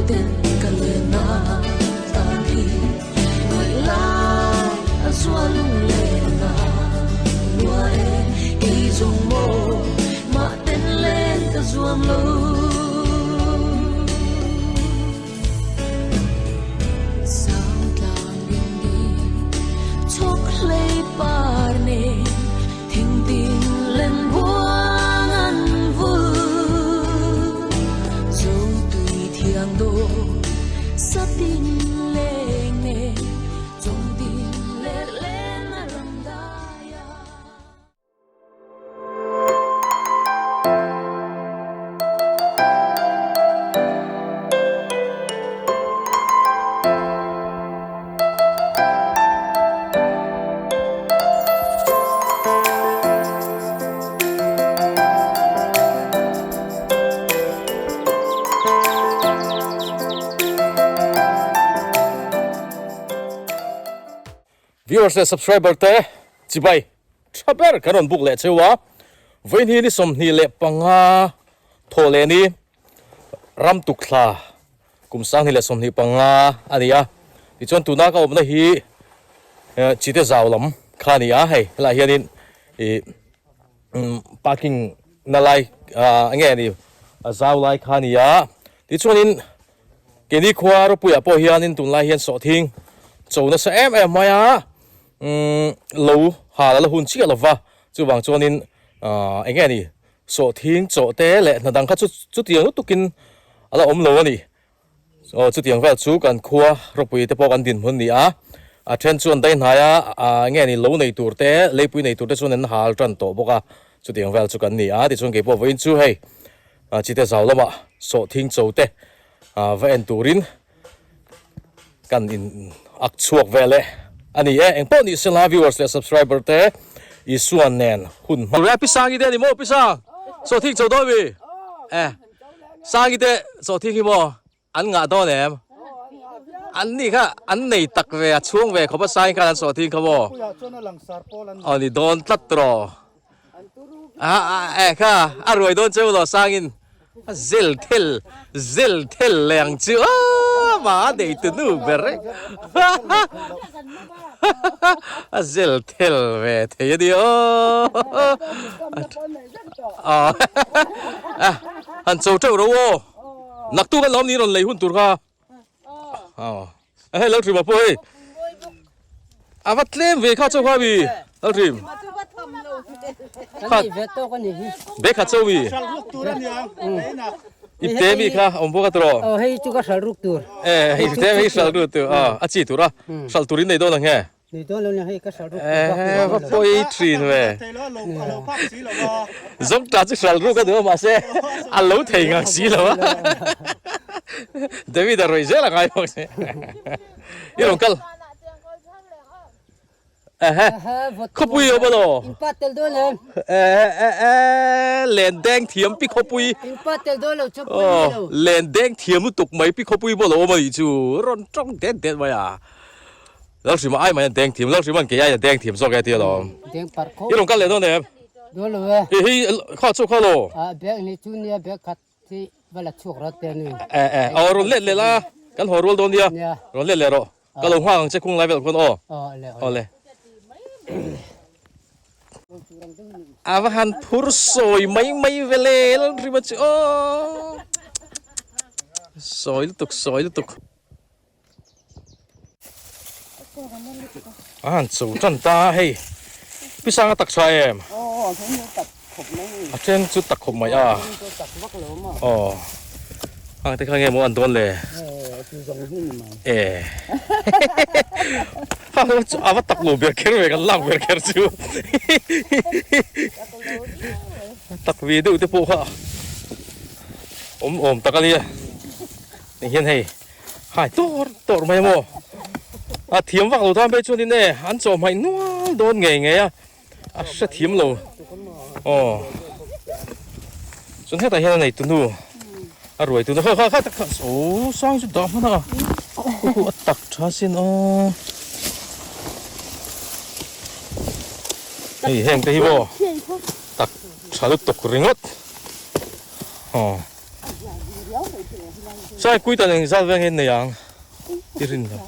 ten ka len a tan hi ngaih lai a zual lunglen a lua e kei zawng maw mah ten len ka zuam lo. Viewers leh subscriber te chibai tha ber kan rawn buk leh cheu a, vawiin ni 25 thawh leh ni ram tukthla kum 2025 a ni a, tichuan tuna ka awmna hi chite zau lam kha a ni a, hei helaiah hianin ih parking na lai nge ni a zau lai kha a ni a, tichuanin keini khua ropuiah pawh hianin tunlai hian sawhthing cho nasa em em mai a. Umm lo hal a la hun chiah lova, chuvang chuanin ahh eng nge ni sawhthing chaw te leh hna dang kha chu chutiang lutukin a la awm lo a ni. Aw chutiang vel chu kan khua ropui te pawh kan dinhmun ni a, a then chuan dai hnaia ahh eng nge ni lo nei tur te leipui nei tur te chuan an hal tan tawh bawk a, chutiang vel chu kan ni a tichuan keipawh vawiin chu hei chite zau lamah sawhthing chaw te ahh va en turin kan in ak chhuak vel e a ni e engpawh ni sela viewers leh subscriber te Isua nen hun hma Ria pi Sangi te a ni maw pi Sang sawhthing chho dawn mi e Sangi te sawhthing hi maw an ngah dawn em an ni kha an nei tak ve a chhung ve khawp a Sangi khan an sawhthing kha maw aw ni dawn tlat rawh a e kha a ruai dawn cheu lo Sangin A zel thel zel thel leh ang chu a mah a nei tu nu ber e a zel thel ve thei a ni aw a han cho teuh ro aw naktuk an awm ni rawn lei hun tur kha aw hei lo thrim a pawh hei a va tlem ve kha chaw kha mi lo thrim be kha chaw mi ipte mi kha awm bawk a tawh aw hei chu ka hral ruk tur e ipte mi hral ruk tur a a chi tur a hral turin nei dawn ang he Ni dawn lo nia hei ka hral ruk tur va pawi thin ve. Zawng ta chu hral ruk a duh a mahse a lo thei ngang si lo a. David a rawih zel a ngai bawk si. I rawn kal. Ehe khawpui a awm alaw. In pa tel dawn em. Ehe len deng thiam pi khawpui. In pa tel dawn lo chawpui ni lo. Len deng thiam lutuk mai pi khawpui pawh lo awm a nih chu rawn tawng det det mai a. Lalhrima ai mai an deng thiam, Lalhrima'n kei ai a deng thiam zawk e tia lawm. Deng parh khawp. I rawn kal leh dawn em? Dawn lo e. I hei kha chu kha lo. A bag ni chu nia bag khat hi va la chhuak rawt te ni. E e aw rawn let leh la, kan haw rual dawn nia. Nia. Rawn let leh rawh. Ka lo nghak ang che khung lai vel khawn aw. Aw le aw. Le. A va han phur sawi mai mai ve le Lalhrima chu aw. Sawi lutuk sawi lutuk. A han cho tan ta a hei pi sang a tak tha em a then chu tak khawp mai a aw hang te kha nge maw an dawn le e a va tak lo ber kher ve kan lak ber kher chu tak ve deuh te pawh kha awm awm tak a nia Ti hian hei hai tawr tawr mai maw a thiam vak lo tan phei chuan in e an chaw hmaih nual dawn ngei ngei a a hre thiam lo aw chuan hetah hian a nei tunu a ruai tunu kha kha kha tak kha aw sang chu dah hman a khu a tak tha sin aw hei heng te hi maw tak tha lutuk ringawt aw. Sai kuitan eng zat veng hian nei ang i rin lo.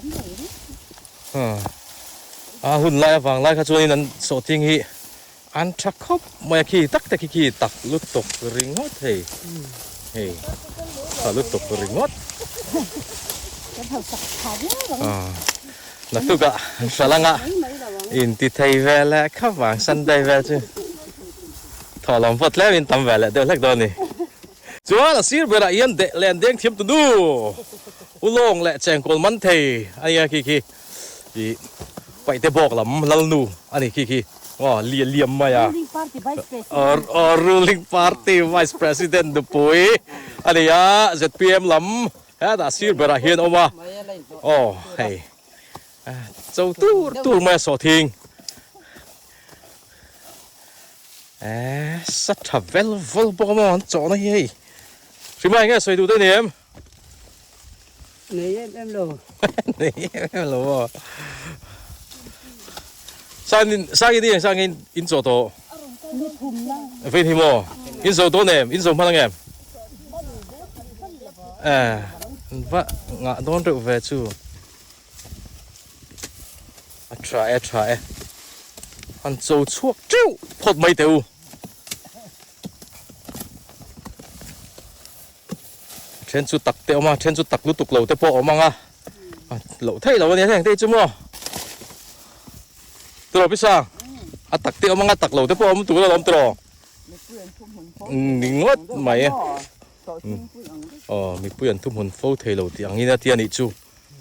A hun lai avang lai kha chuanin an sawhthing hi an tha khawp mai a khi tak te khi khi tak lutuk ringawt hei hei tha lutuk ringawt. Naktukah hra langa inti thei vel leh khawp ang Sunday vel chu thawhlawm pawh tlemin tam ve leh deuh hlek dawn a ni. Chuan a sir berah hian deh len deng thiam tu nu Ulawng leh Chengkawl man thei a nia khi khi ih Paihte bawk lam Lalnu a ni khi khi aw lian liam mai a aw Ruling Party Vice President nupui a ni a zpm lam hetah sir berah hian a awm a aw hei cho tur tur mai a sawhthing. Eee sa tha vel vel bawk a maw an chawhna hi hei hrim a enge sawi duh te ni em? Nei em em lo. Nei em em lo maw. Sangin sangin i sangin in chawh tawh. Ni thum na. Vein hi maw in zo dawn em in zo hman ang em? Eh va ngah dawn reuh ve chu. A tha e tha e. An cho chhuak teuh phawt mai teh u. A then chu tak te awm a, a then chu tak lutuk lo te pawh a awm ang a. A loh theih lo a nia heng te hi chu maw. Tiraw Pisang? A tak te awm ang a, tak lo te pawh a awm tur alawm tiraw. Ni ngawt mai. Aw mipui an thuhmun fo thei lo tih angin a ti a nih chu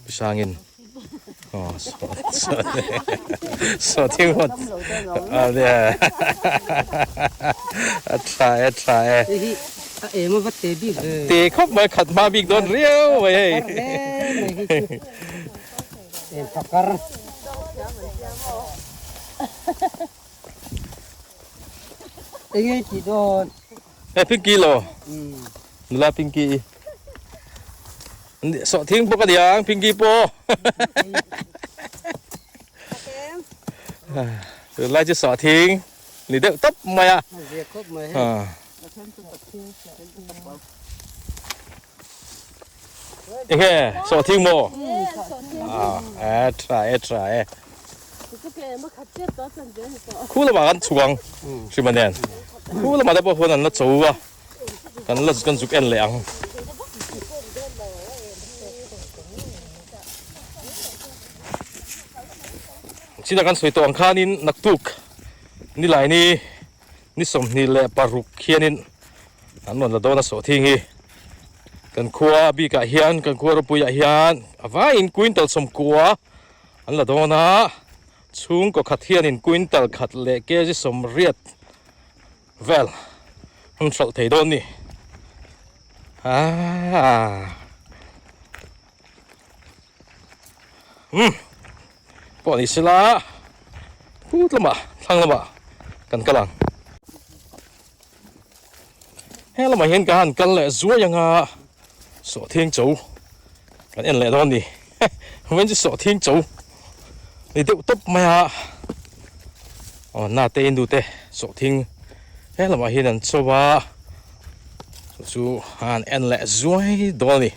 Pisangin aw saw thing hawt a nia a tha e tha e Hei hi a eng a va te bik ve. Te khawp mai khat hma bik dawn riau mai hei. Eng pakar. Eng nge tih dawn? He Pinky lo nula Pinky sawh thing bawk a ni ang Pinky pawh tunlai chu sawh thing ni deuh tawp mai a enge sawh thing maw a tha e tha e Khu lamah kan chhuk ang Hrima nen. Khu lamah te pawh khuan an la cho a, kan la kan zuk en leh ang. China kan sawi tawh ang khanin naktuk nilaini ni 26 khianin an rawn la dawn a sawhthing hi. Kan khua bikah hian kan khua ropuiah hian a vaiin quintal 90 An la dawn a, chhungkaw khat hianin quintal khat leh kg 80 vel an hralh thei dawn ni. Aaa. Um. Pawh ni sela phut lamah thlang lamah kan kal ang. He lamah hian ka han kal leh zuai anga sawhthing cho kan en leh dawn ni vawiin chu sawhthing cho ni deuh tawp mai a aw na te in dute sawhthing he lamah hian an cho a chu chu han en leh zuai dawn a ni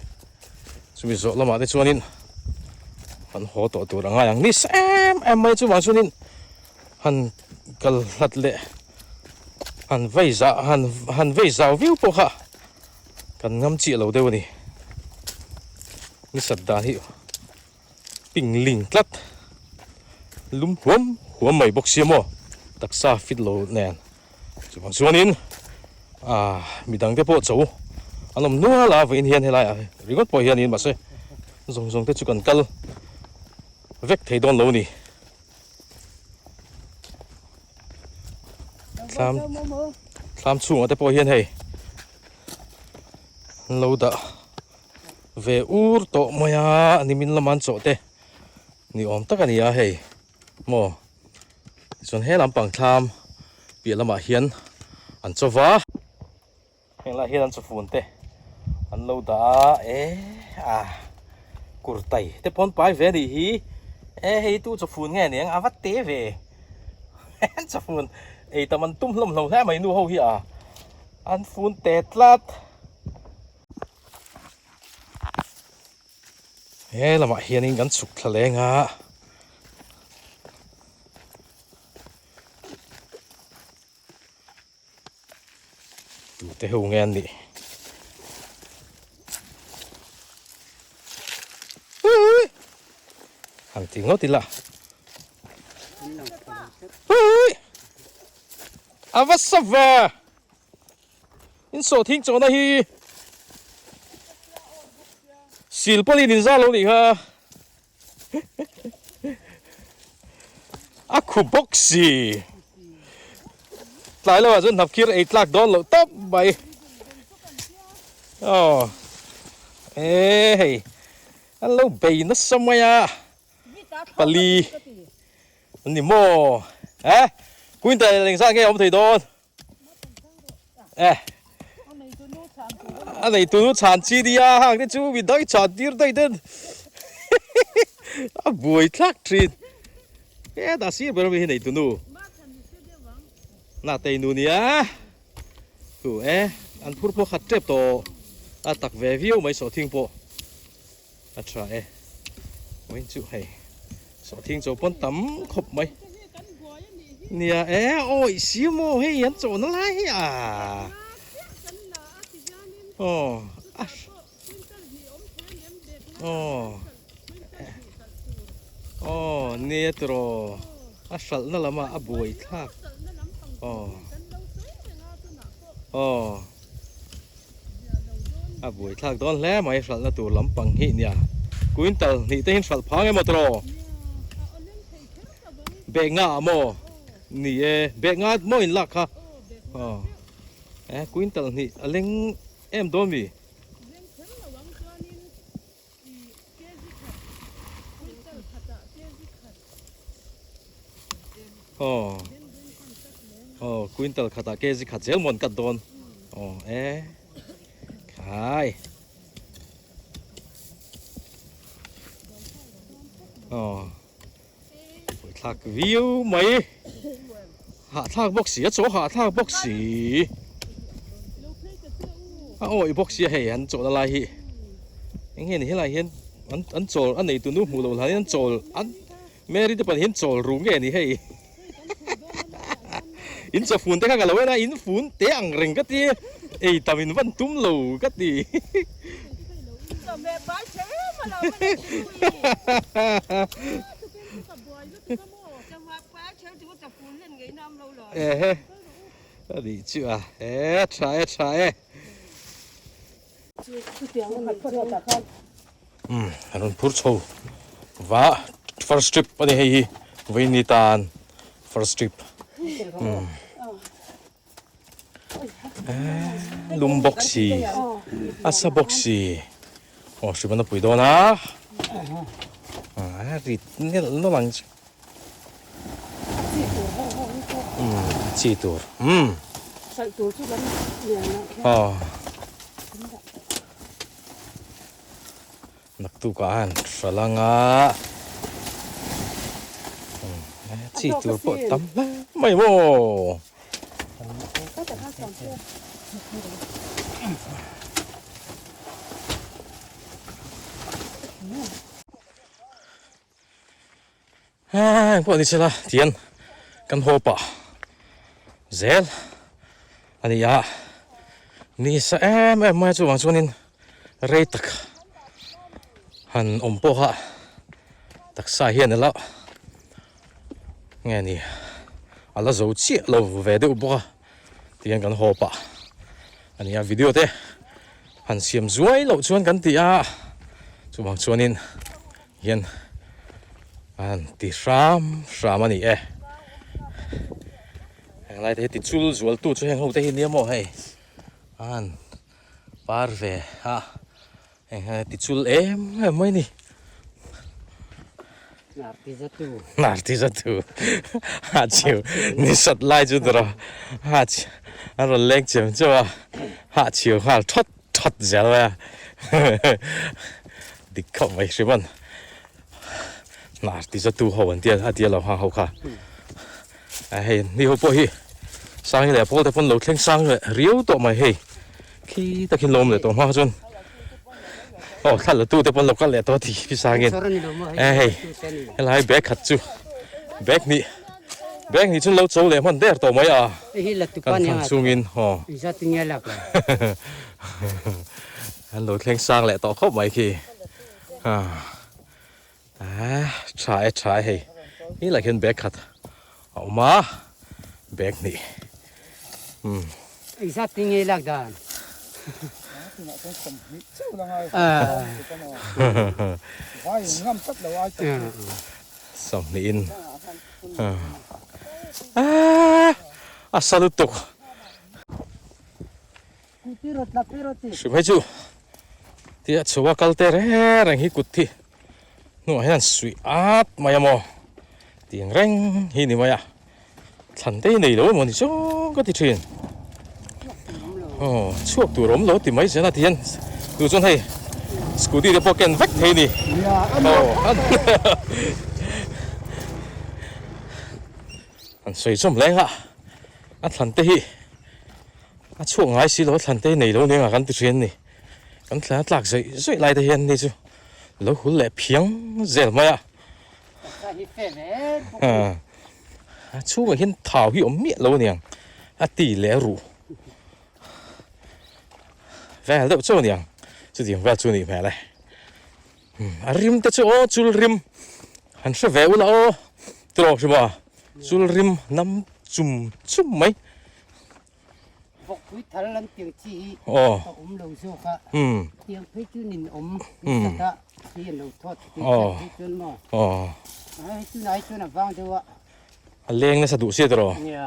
chumi zawh lamah te chuanin an haw tawh tur a ngai ang ni sa em em mai chuvang chuanin han kal hlat leh han vei zah han han vei zau viau pawh kha kan ngam chiah lo deuh a ni ni sat dan hi ping ling tlat lum huam huam mai bawk sia maw taksa fit lo nen chuvang chuanin ah midang te pawh cho an awm nual a vawiin hian helai ah ringawt pawh hianin mahse zawng zawng te chu kan kal vek thei dawn lo a ni. Thlam thlam chhungah te pawh hian hei an lo dah ve ur tawh mai a nimin lama an chawh te ni awm tak a ni a hei maw tichuan he lampang thlam piah lamah hian an chaw va. Heng lai hian an chawfun te an lo dah a e a kurtai te pawh an pai ve a nih hi e hei tu chawfun nge aniang a va te ve an chawfun ei tam an tum hlawm hlawm hle mai nu ho hi a an fun te tlat. He lamah hianin kan chhuk thla leng a. Tute ho nge an nih? Han ti ngawt ila. A va sa ve! In sawhthing chawhna hi sil pawhin in za lo nih kha. A khu bawk si. Tlai lamah chuan hnap khir ei tlak dawn loh tawp mai. Aw e hei an lo bei nasa mai a pali an ni maw eh quintal engzat nge a awm thei dawn? Eh. A nei tu nu chhan chi nia hang te chu mi dang chhan tir daih ten a buai thlak thin. He dah sir ber ami hi nei tu nu. Na tei nu nia. Thu e an phur pawh khat tep tawh a tak ve viau mai sawhthing pawh a tha e. Vawiin chu hei Sawhthing chaw pawn tam khawp mai. Nia e awi si maw hei an chawhna lai hi a. Aw a aw aw nia tiraw a hralhna lamah a buai thlak aw aw a buai thlak dawn hle mai hralhna tur lampang hi nia quintal hnih te hian hralh phang emaw tiraw bag nga ah maw ni e bag nga maw in lak kha aw e quintal hnih a leng em dawn mi. Aw aw quintal khatah kg khat zel maw an cut dawn aw e khai aw thlak viau mai hahthlak bawk si a chaw hahthlak bawk si a awih bawk sia hei an chawlh na lai hi eng nge ni helai hian an an chawl a neitu nu hmuh loh hlanin an chawl an Mary te pahnih hian chawl ru nge ni hei in chaw fun te kha ka lo en a in fun te ang reng ka ti ei tam in van tum lo ka ti ehe a nih chu a e tha e tha e. Umm a rawn phur chho va first trip a ni hei hi vawiin tan first trip umm lum bawk si a sa bawk si aw hrim an a pui dawn a a rit nelh nawlh ang chu umm chi tur umm aw. Naktuk ah han hra lang a chi tur pawh tam hle mai maw. Heng pawh ni sela tian kan haw pah zel a ni a ni sa em em mai a chuvang chuanin rei tak han awm pawh a taksa hian alo nge ni a la zo chiah lo ve deuh bawk a tihian kan haw pah a ni a video te han siam zuai loh chuan kan ti a chuvang chuanin. Hian an ti hram hram a ni e. Heng lai te hi ti chul zual tu chu heng ho te hi nia maw hei an par ve a heng hi ti chul em em mai ni. Hnar ti za tu. Hnar ti za tu ha chiu ni sat lai chu tawrh a ha an rawn leng chem chem a ha chiu nghal thawt thawt zel mai a. Dik khawp mai hrim an hnar ti zatu ho an tia a tia lo hang ho kha a hei ni ho pawh hi sangi leh pawl te pawn lo thleng sang leh riau tawh mai hei khi takin lawm leh tawh hma chuan. Aw thla la tu te pawn lo kal leh tawh a ti pi sangin. Eh hei helai bag khat chu bag hnih bag hnih chu lo cho leh hman der tawh mai a. Kan thlan chungin aw. An lo thleng sang leh tawh khawp mai khi. Eh tha e tha e hei helai khian bag khat a awm a bag hnih umm. Engzat tin nge lak dan? Sawmhnih in ah a sa lutuk. Hrim hei chu tia chho a kal te reng reng hi kut hi hnuah hian suih at mai a maw tiang reng hi ni mai a thlan te hi nei lo emaw ni zawng ka ti thin aw chhuak tur awm lo ti mai zel a ti hian tu chuan hei scooty te pawh ken vek thei a ni aw an sawi chawm leng a a thlan te hi. A chhuak ngai si lo a thlan te hi nei lo nia kan ti thin a ni. Kan thlan a tlak zawih zawih lai te hian ni chu lo hul leh phiang zel mai a. A chhungah hian thau hi awm miah lo a niang a ti leh a ruh vel deuh chauh a niang chutiang vel chu a nih hmel e. A rim te chu aw chul rim han hre ve ula aw tawk hrim a chul rim nam chum chum mai. Vawkpui thal an tiang chi hi a awm lo zawk a, tiang phei chu nin awm nasa a thli an lo thawt tih hriat phei chuan maw hei tunah hi chuan a vang deuh a. A leng nasa duh sia tiraw? Nia.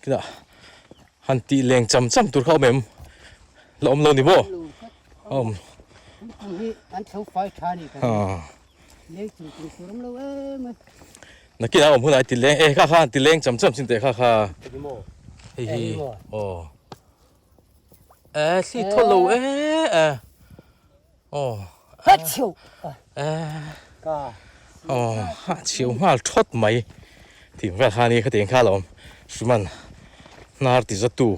Kinah han tih leng cham cham tur kha awm em? La awm lo ni maw? Awm. Tum hi an chho fai tha ni ka ring. Leng chung chung tur awm lo em mai. Nakinah awm hunah i ti leng e kha kha an ti leng cham cham chin teh kha kha. Hei hi aw. E thli thaw lo e e. Aw. Ha chhiu. E. Ka. Aw ha chhiu nghal thawt mai. Thing vel kha ni khatiang kha lo awm. Hriman hnar ti zatu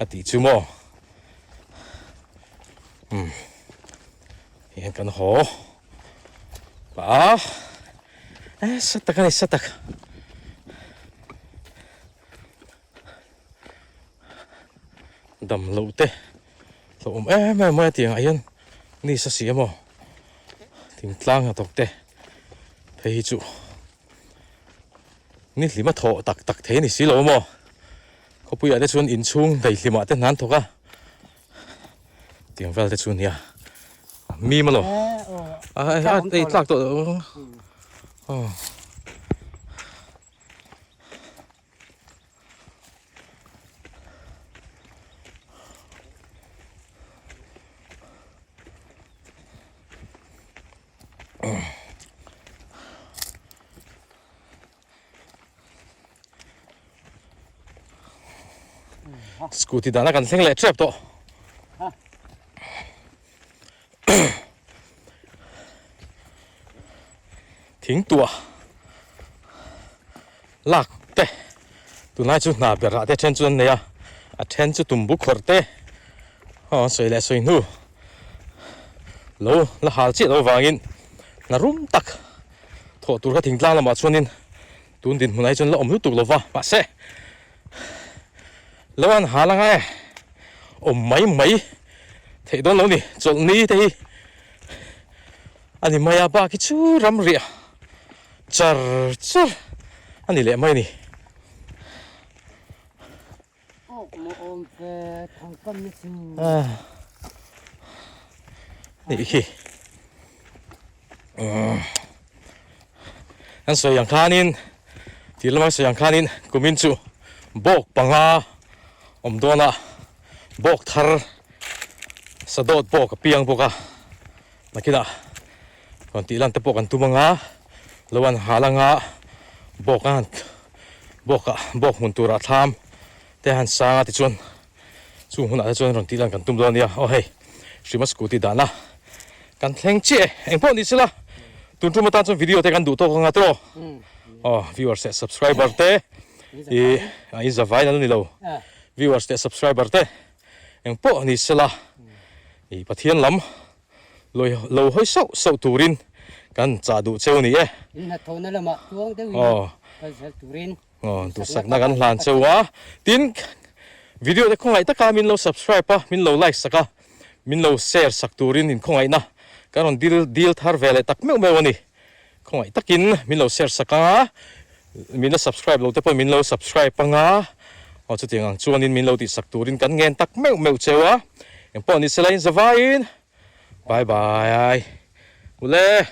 a tih chu maw. Umm. Hian kan haw pah a e sa tak a ni sa tak dam loh te hlauhawm em em mai a tiang ah hian ni sa si emaw thingtlang hnathawk te phei hi chu ni hlim a thawh tak tak thei a ni si lo maw khawpuiah te chuan inchhung daihlim ah te hna an thawk a. Tiang vel te chu nia mi maw lo a ei tlak tawh lo aw Scooty dana kan thleng leh tep tawh. Thing tuah lak te tunlai chu hna ber ah te then chu an nei a, a then chu tumbu khawrh te aw an sawi leh sawi hnu lo la hal chiah loh vangin hna rum tak thawh tur kha thingtlang lamah chuanin tun dinhmunah hi chuan la awm lutuk lo va mahse lo an hal anga e awm mai mai theih dawn lo ni chawlhni te hi a ni mai a bak hi chu ram riah char char a ni leh mai a ni. Nih khi an sawi ang khanin tih lama sawi ang khanin kumin chu bawk panga awm dawn a bawk thar sadawt bawk a piang bawk a nakinah rawn tih lan te pawh kan tum anga lo an hal anga bawk a han bawk ah bawk hmun turah thlam te a han sang a tichuan chung hunah te chuan rawn tih lan kan tum dawn a nia aw hei Hrima scooty dahna kan thleng chiah e engpawh ni sela tun tum atan chuan video te kan duh tawk anga tawh aw viewers leh subscriber te ih a in zavai na ni lo viewers leh subscriber te. Eng pawh ni sela i Pathian lam lo lo hawi sauh sauh turin kan chah duh cheu ni e. In hnathawhna lamah tuang deuhin kal zel turin duhsakna kan hlan cheu a. Tin, video te khawngaih taka min lo subscribe a, min lo like sak a, min lo share sak turin inkhawngaihna kan rawn dil dil thar ve leh tak meuh meuh a ni. Khawngaih takin min lo share sak anga, min la subscribe lo te pawh min lo subscribe anga, aw chutiang ang chuanin min lo tih sak turin kan ngen tak meuh meuh cheu a, engpawh ni sela in zavaiin bye bye ule.